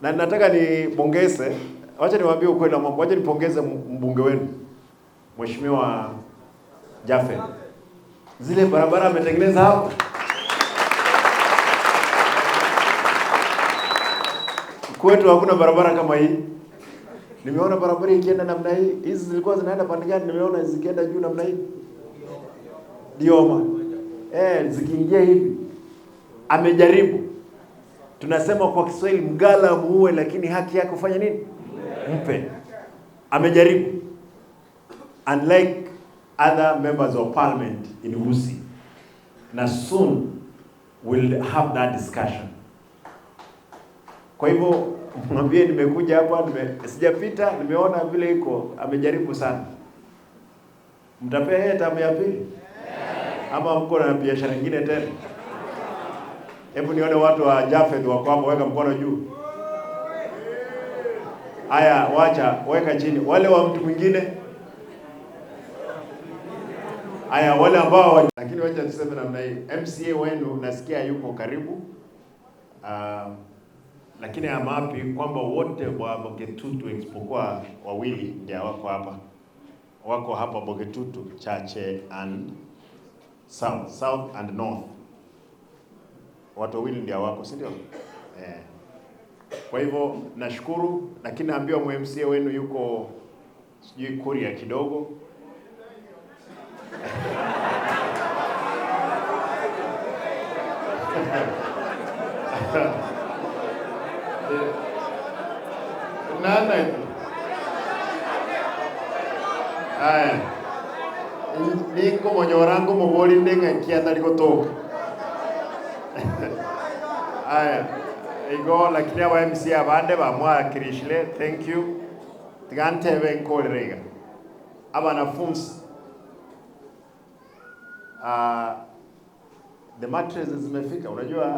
Na nataka nipongeze, wacha niwaambie ukweli wa mambo, wacha nipongeze mbunge wenu Mheshimiwa Jaffe. Zile barabara ametengeneza hapo. Kwetu hakuna barabara kama hii. Nimeona barabara ikienda namna hii, hizi zilikuwa zinaenda pande gani? Nimeona zikienda juu namna hii. Dioma. Zikiingia hivi. Amejaribu. Tunasema kwa Kiswahili mgala muue, lakini haki yake ufanye nini? Mpe. Amejaribu. Unlike other members of parliament in Gusii. Na soon we'll have that discussion. Kwa hivyo mwambie nimekuja hapa, sijapita, nimeona vile iko, amejaribu sana. Mtapea yeye tamu ya pili? Ama mko na biashara nyingine tena? Hebu nione watu wa Jafeth wako hapo, weka mkono juu. Haya, wacha, weka chini. Wale wa mtu mwingine? Haya, wale ambao lakini wacha tuseme namna hii. MCA wenu nasikia yuko karibu. Lakini I'm happy kwamba wote wa Bogetutu isipokuwa wawili ndio wako hapa. Wako hapa Bogetutu, Chache and South, South and North. Watu wawili ndio wako, si ndio? Kwa hivyo nashukuru, lakini naambiwa MCA wenu yuko sijui Kuria kidogo. Nana. Aya. Ningo monyorango mobori ndinga kiatari gotoka. Aya. Igo lakini aba MCA abande bamwakirishile, thank you. Tigantebe nkorerega. Abanafunzi the mattresses zimefika, unajua.